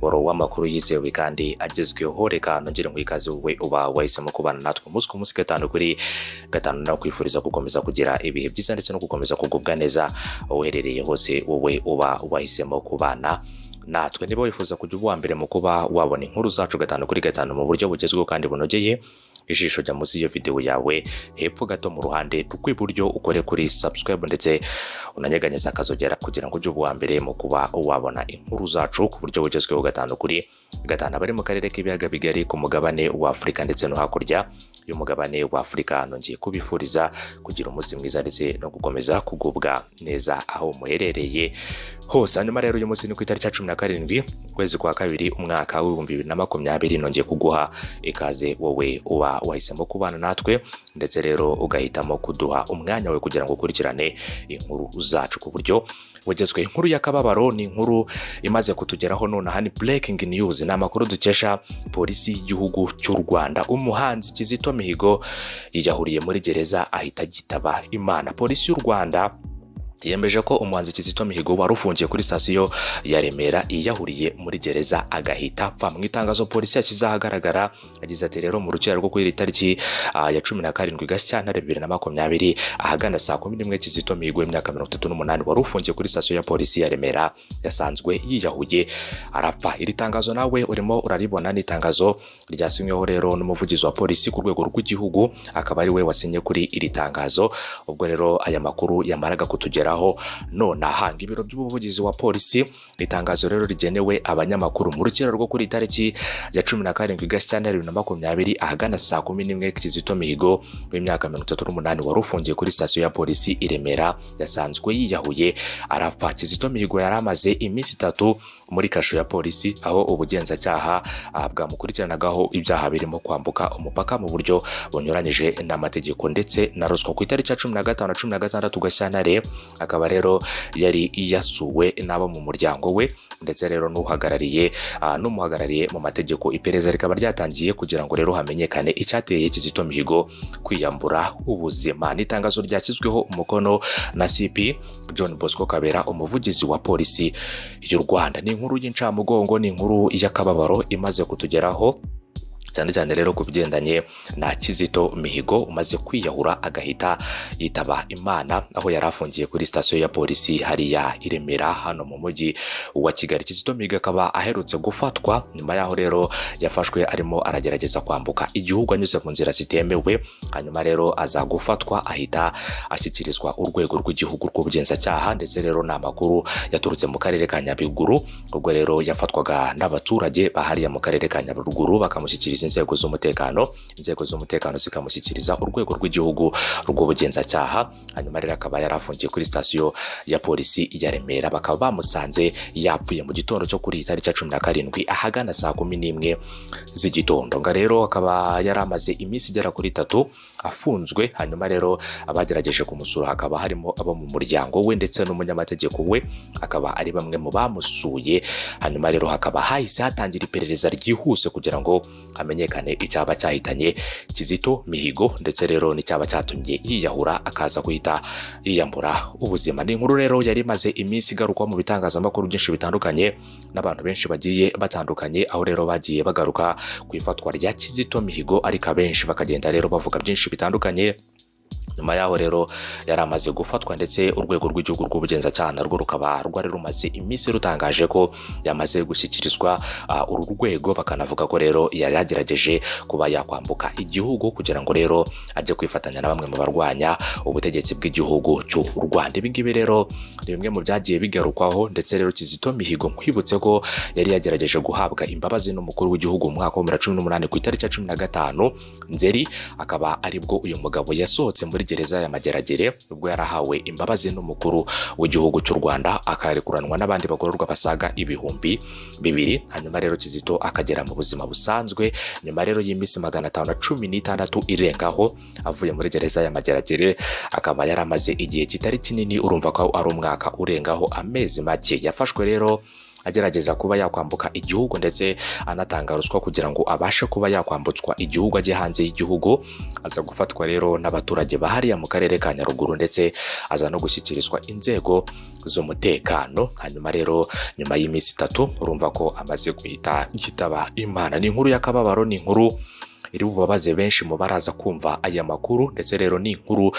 W'amakuru yizewe kandi agezweho, reka nongere ngo ikaze wowe uba wahisemo kubana natwe umunsi ku munsi, gatanu kuri gatanu. Nakwifuriza gukomeza kugira ibihe byiza ndetse no gukomeza kugubwa neza aho uherereye hose, wowe uba wahisemo kubana natwe. Niba wifuza kujya uba uwa mbere mu kuba wabona inkuru zacu gatanu kuri gatanu mu buryo bugezweho kandi bunogeye ijisho, jya munsi y'iyo video yawe hepfo gato mu ruhande rw'iburyo, ukore kuri subscribe ndetse unanyeganyeza akazogera kugira ngo ujye uba uwa mbere mu kuba wabona inkuru zacu ku buryo bugezweho gatanu kuri gatanu. Abari mu karere k'ibiyaga bigari, ku mugabane wa Afurika ndetse no hakurya y'umugabane wa Afurika, nongeye kubifuriza kugira umunsi mwiza ndetse no gukomeza kugubwa neza aho muherereye hose. Hanyuma rero, uyu munsi ni ku itariki ya 17, ukwezi kwa kabiri, umwaka w'2020. Nongeye kuguha ikaze wowe uba wahisemo kubana natwe, ndetse rero ugahitamo kuduha umwanya wawe kugira ngo ukurikirane inkuru zacu ku buryo bugezweho. Inkuru y'akababaro ni inkuru imaze kutugeraho nonaha, ni breaking news, ni amakuru dukesha Polisi y'igihugu cy'u Rwanda. Umuhanzi Kizito Mihigo yiyahuriye muri gereza, ahita yitaba Imana. Polisi y'u Rwanda yemeje ko umuhanzi Kizito Mihigo wari ufungiye kuri sitasiyo ya Remera yiyahuriye muri gereza, agahita apfa. Mu itangazo polisi yashyize ahagaragara, yagize ati: "Rero mu rukera rwo kuri iri tariki ya 17 Gashyantare 2020, ahagana saa 11, Kizito Mihigo w'imyaka 38 wari ufungiye kuri sitasiyo ya polisi ya Remera yasanzwe yiyahuye, arapfa." Iri tangazo nawe urimo uraribona, ni itangazo ryasinyweho rero n'umuvugizi wa polisi ku rwego rw'igihugu, akaba ari we wasinye kuri iri tangazo. Ubwo rero aya makuru yamaraga kutugeraho nonaha, ibiro by'umuvugizi wa polisi, itangazo rero rigenewe abanyamakuru: mu rukera rwo kuri itariki ya 17 Gashyantare 2020, ahagana saa 11, Kizito Mihigo w'imyaka 38 wari ufungiye kuri sitasiyo ya polisi i Remera yasanzwe yiyahuye, arapfa. Kizito Mihigo yari amaze iminsi 3 muri kasho ya polisi, aho ubugenzacyaha bwamukurikiranagaho ibyaha birimo kwambuka umupaka mu buryo bunyuranyije n'amategeko ndetse na ruswa. Ku itariki ya 15 na 16 Gashyantare, akaba rero yari yasuwe n'abo mu muryango we ndetse rero n'umuhagarariye mu mategeko. Iperereza rikaba ryatangiye kugira ngo rero hamenyekane icyateye Kizito Mihigo kwiyambura ubuzima. Ni itangazo ryashyizweho umukono na CP John Bosco Kabera, umuvugizi wa Polisi y'u Rwanda. Ni inkuru y'incamugongo, ni inkuru y'akababaro imaze kutugeraho, cyane cyane rero ku bigendanye na Kizito Mihigo umaze kwiyahura, agahita yitaba Imana aho yari afungiye kuri sitasiyo ya polisi hariya i Remera, hano mu mujyi wa Kigali. Kizito Mihigo akaba aherutse gufatwa. Nyuma yaho rero yafashwe arimo aragerageza kwambuka igihugu anyuze mu nzira zitemewe, hanyuma rero aza gufatwa, ahita ashyikirizwa Urwego rw'Igihugu rw'Ubugenzacyaha. Ndetse rero ni amakuru yaturutse mu karere ka Nyabiguru. Ubwo rero yafatwaga n'abaturage bahariya mu karere ka Nyaruguru, bakamushyikiriza inzego z'umutekano, inzego z'umutekano zikamushyikiriza Urwego rw'Igihugu rw'Ubugenzacyaha. Hanyuma rero akaba yari afungiye kuri sitasiyo ya polisi ya Remera, bakaba bamusanze yapfuye mu gitondo cyo kuri iyi tariki ya 17, ahagana saa 11 z'igitondo. Nga rero akaba yari amaze iminsi igera kuri 3 afunzwe. Hanyuma rero abagerageje kumusura hakaba harimo abo mu muryango we ndetse n'umunyamategeko we, akaba ari bamwe mu bamusuye. Hanyuma rero hakaba hahise hatangira iperereza ryihuse kugira ngo hamenyekane icyaba cyahitanye Kizito Mihigo, ndetse rero n'icyaba cyatumye yiyahura, akaza guhita yiyambura ubuzima. Ni inkuru rero yari imaze iminsi igarukwa mu bitangazamakuru byinshi bitandukanye n'abantu benshi bagiye batandukanye, aho rero bagiye bagaruka ku ifatwa rya Kizito Mihigo, ariko abenshi bakagenda rero bavuga byinshi bitandukanye. Nyuma yaho rero yari amaze gufatwa, ndetse Urwego rw'Igihugu rw'Ubugenzacyaha narwo rukaba rwari rumaze iminsi rutangaje ko yamaze gushyikirizwa uru rwego, bakanavuga ko rero yari yagerageje kuba yakwambuka igihugu kugira ngo rero ajye kwifatanya na bamwe mu barwanya ubutegetsi bw'igihugu cy'u Rwanda. Ibi ngibi rero ni bimwe mu byagiye bigarukwaho. Ndetse rero Kizito Mihigo, nkwibutse ko yari yagerageje guhabwa imbabazi n'umukuru w'igihugu mu mwaka wa 2018, ku itariki ya 15 Nzeri, akaba aribwo uyu mugabo yasohotse muri gereza ya Mageragere, ubwo yarahawe imbabazi n'umukuru w'igihugu cy'u Rwanda, akarekuranwa n'abandi bagororwa basaga 2000. Hanyuma rero Kizito akagera mu buzima busanzwe nyuma rero y'iminsi 516 irengaho avuye muri gereza ya Mageragere. Akaba yaramaze igihe kitari kinini, urumva ko ari umwaka urengaho amezi make. Yafashwe rero agerageza kuba yakwambuka igihugu ndetse anatanga ruswa kugira ngo abashe kuba yakwambutswa igihugu ajye hanze y'igihugu. Aza gufatwa rero n'abaturage bahariya mu karere ka Nyaruguru, ndetse aza no gushyikirizwa inzego z'umutekano. Hanyuma rero nyuma y'iminsi 3 urumva ko amaze guhita yitaba Imana. Ni inkuru y'akababaro, ni inkuru iri bubabaze benshi mu baraza kumva aya makuru, ndetse rero ni inkuru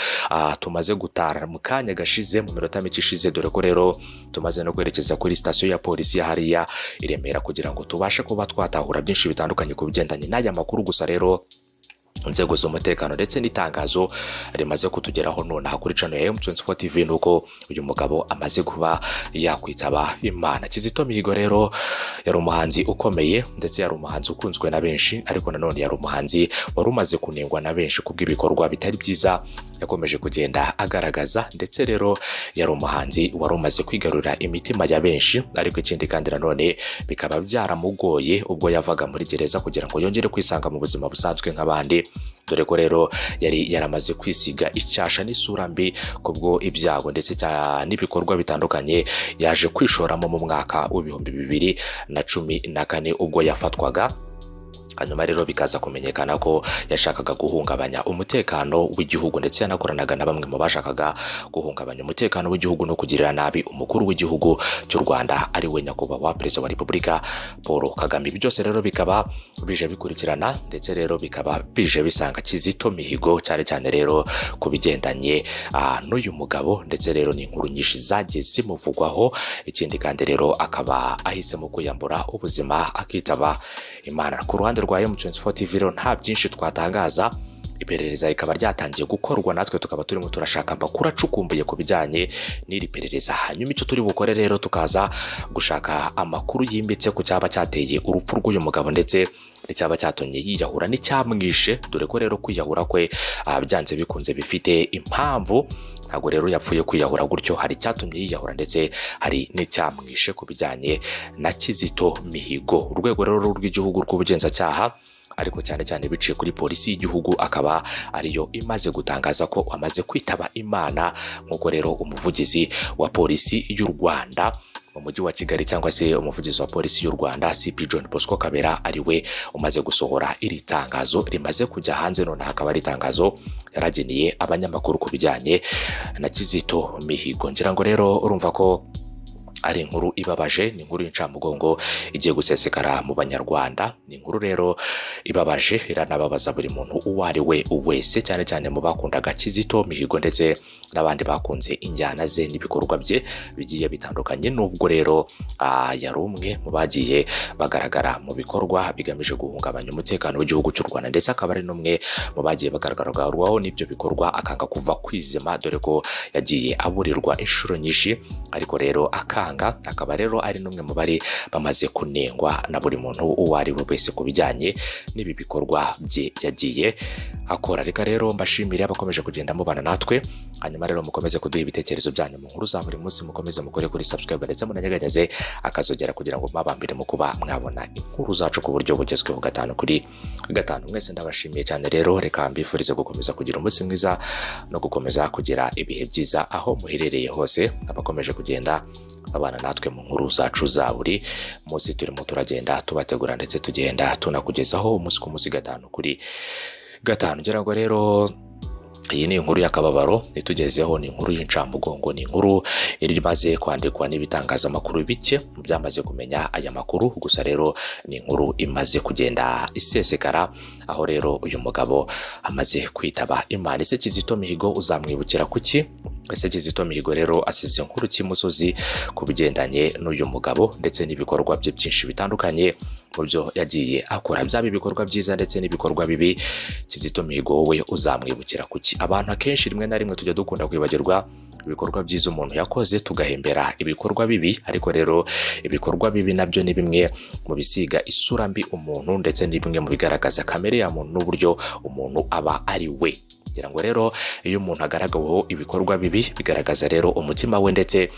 tumaze gutara mu kanya gashize, mu minota mike ishize, dore ko rero tumaze no kwerekeza kuri sitasiyo ya polisi ya hariya i Remera kugira ngo tubashe kuba twatahura byinshi bitandukanye ku bigendanye n'aya makuru. Gusa rero inzego z'umutekano ndetse n'itangazo rimaze kutugeraho nonaha kuri channel ya M24 TV nuko uyu mugabo amaze kuba yakwitaba Imana. Kizito Mihigo rero yari umuhanzi ukomeye, ndetse yari umuhanzi ukunzwe na benshi, ariko nanone yari umuhanzi wari umaze kunengwa na benshi kubw'ibikorwa bitari byiza yakomeje kugenda agaragaza, ndetse rero yari umuhanzi wari umaze kwigarurira imitima ya benshi. Ariko ikindi kandi nanone bikaba byaramugoye ubwo yavaga muri gereza kugira ngo yongere kwisanga mu buzima busanzwe nk'abandi, dore ko rero yari yaramaze kwisiga icyasha n'isura mbi kubwo ibyago ndetse n'ibikorwa bitandukanye yaje kwishoramo mu mwaka w'2014 ubwo yafatwaga. Hanyuma rero bikaza kumenyekana ko yashakaga guhungabanya umutekano w'igihugu, ndetse yanakoranaga na bamwe mu bashakaga guhungabanya umutekano w'igihugu no kugirira nabi umukuru w'igihugu cy'u Rwanda, ari we nyakubahwa Perezida wa Repubulika Paul Kagame. Ibi byose rero bikaba bije bikurikirana, ndetse rero bikaba bije bisanga Kizito Mihigo cyane cyane rero ku bigendanye n'uyu mugabo, ndetse rero ni inkuru nyinshi zagiye zimuvugwaho. Ikindi kandi rero akaba ahisemo kwiyambura ubuzima akitaba Imana. Ku ruhande rwa M24 TV rero nta byinshi twatangaza, iperereza rikaba ryatangiye gukorwa, natwe tukaba turimo turashaka amakuru acukumbuye ku bijyanye n'iri perereza. Hanyuma icyo turi bukore rero, tukaza gushaka amakuru yimbitse ku cyaba cyateye urupfu rw'uyu mugabo, ndetse n'icyaba cyatumye yiyahura, n'icyamwishe, dore ko rero kwiyahura kwe byanze bikunze bifite impamvu. Ntabwo rero yapfuye kwiyahura gutyo, hari icyatumye yiyahura ndetse hari n'icyamwishe ku bijyanye na Kizito Mihigo. Urwego rero rw'igihugu rw'ubugenzacyaha, ariko cyane cyane biciye kuri polisi y'igihugu, akaba ariyo imaze gutangaza ko amaze kwitaba Imana, nk'uko rero umuvugizi wa polisi y'u Rwanda mu mujyi wa Kigali, cyangwa se umuvugizi wa polisi y'u Rwanda CP John Bosco Kabera, ari we umaze gusohora iri tangazo rimaze kujya hanze nonaha. Akaba ari itangazo yarageneye abanyamakuru ku bijyanye na Kizito Mihigo. Ngira ngo rero urumva ko ari inkuru ibabaje, ni inkuru y'incamugongo igiye gusesekara mu Banyarwanda. Ni inkuru rero ibabaje, iranababaza buri muntu uwo ari we wese, cyane cyane mu bakundaga Kizito Mihigo ndetse n'abandi bakunze injyana ze n'ibikorwa bye bigiye bitandukanye. Nubwo rero yari umwe mu bagiye bagaragara mu bikorwa bigamije guhungabanya umutekano w'igihugu cy'u Rwanda, ndetse akaba ari n'umwe mu bagiye bagaragarwaho n'ibyo bikorwa akanga kuva kwizima, dore ko yagiye aburirwa inshuro nyinshi ariko rero akanga, akaba rero ari n'umwe mu bari bamaze kunengwa na buri muntu uwo ari we wese ku bijyanye n'ibi bikorwa bye yagiye akora. Reka rero mbashimire abakomeje kugenda mubana natwe, hanyuma rero mukomeze kuduha ibitekerezo byanyu mu nkuru za buri munsi, mukomeze mukore kuri subscribe ndetse munanyeganyeze akazogera kugira ngo mwabambire mu kuba mwabona inkuru zacu ku buryo bugezweho 5 kuri 5. Mwese ndabashimiye cyane rero, reka mbifurize gukomeza kugira umunsi mwiza no gukomeza kugira ibihe byiza aho muherereye hose. Abakomeje kugenda abana natwe mu nkuru zacu za buri munsi, turimo turagenda tubategura ndetse tugenda tunakugezaho umunsi ku munsi 5 kuri 5. Ngira ngo rero iyi ni inkuru y'akababaro itugezeho, ni inkuru y'incamugongo, ni inkuru imaze kwandikwa n'ibitangazamakuru bike mu byamaze kumenya aya makuru. Gusa rero ni inkuru imaze kugenda isesekara, aho rero uyu mugabo amaze kwitaba Imana. Ese Kizito Mihigo uzamwibukira kuki? Ese Kizito Mihigo rero asize inkuru cy'imusozi ku bigendanye n'uyu mugabo ndetse n'ibikorwa bye byinshi bitandukanye mu byo yagiye akora, byaba ibikorwa byiza ndetse n'ibikorwa bibi? Kizito Mihigo wowe uzamwibukira kuki? Abantu akenshi rimwe na rimwe tujya dukunda kwibagirwa ibikorwa byiza umuntu yakoze, tugahembera ibikorwa bibi. Ariko rero ibikorwa bibi nabyo ni bimwe mu bisiga isura mbi umuntu, ndetse ni bimwe mu bigaragaza kamere ya muntu n'uburyo umuntu aba ari we. Kugira ngo rero iyo umuntu agaragaweho ibikorwa bibi, bigaragaza rero umutima we ndetse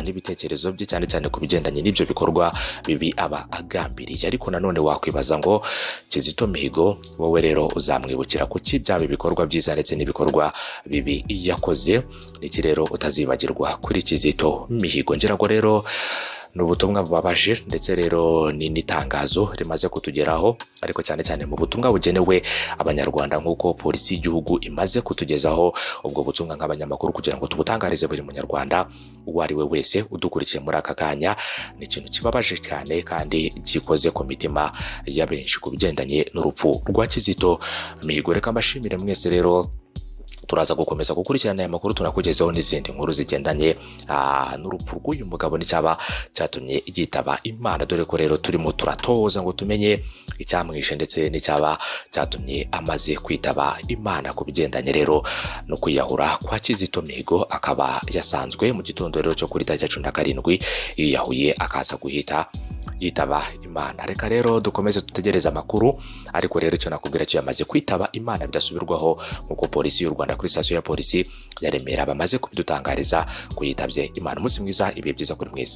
n'ibitekerezo bye, cyane cyane ku bigendanye n'ibyo bikorwa bibi aba agambiriye. Ariko nanone wakwibaza ngo Kizito Mihigo wowe rero uzamwibukira kuki, byaba ibikorwa byiza ndetse n'ibikorwa bibi yakoze? Niki rero utazibagirwa kuri Kizito Mihigo? Ngira ngo rero Ni ubutumwa bubabaje, ndetse rero ni n'itangazo rimaze kutugeraho, ariko cyane cyane mu butumwa bugenewe Abanyarwanda, nk'uko Polisi y'Igihugu imaze kutugezaho ubwo butumwa nk'abanyamakuru kugira ngo tubutangarize buri Munyarwanda uwo ari we wese udukurikiye muri aka kanya. Ni ikintu kibabaje cyane kandi gikoze ku mitima ya benshi ku bigendanye n'urupfu rwa Kizito Mihigo. Reka mbashimire mwese rero. Turaza gukomeza gukurikirana aya makuru, tunakugezeho n'izindi nkuru zigendanye n'urupfu rw'uyu mugabo n'icyaba cyatumye yitaba Imana, dore ko rero turimo turatoza ngo tumenye icyamwishe ndetse n'icyaba cyatumye amaze kwitaba Imana. Ku bigendanye rero no kwiyahura kwa Kizito Mihigo, akaba yasanzwe mu gitondo rero cyo kuri tariki ya 17 yiyahuye, akaza guhita yitaba Imana. Reka rero dukomeze dutegereze amakuru, ariko rero icyo nakubwira cyo, yamaze kwitaba Imana bidasubirwaho, nk'uko Polisi y'u Rwanda kuri sitasiyo ya polisi ya Remera bamaze kubidutangariza ko yitabye Imana. Umunsi mwiza, ibihe byiza kuri mwese.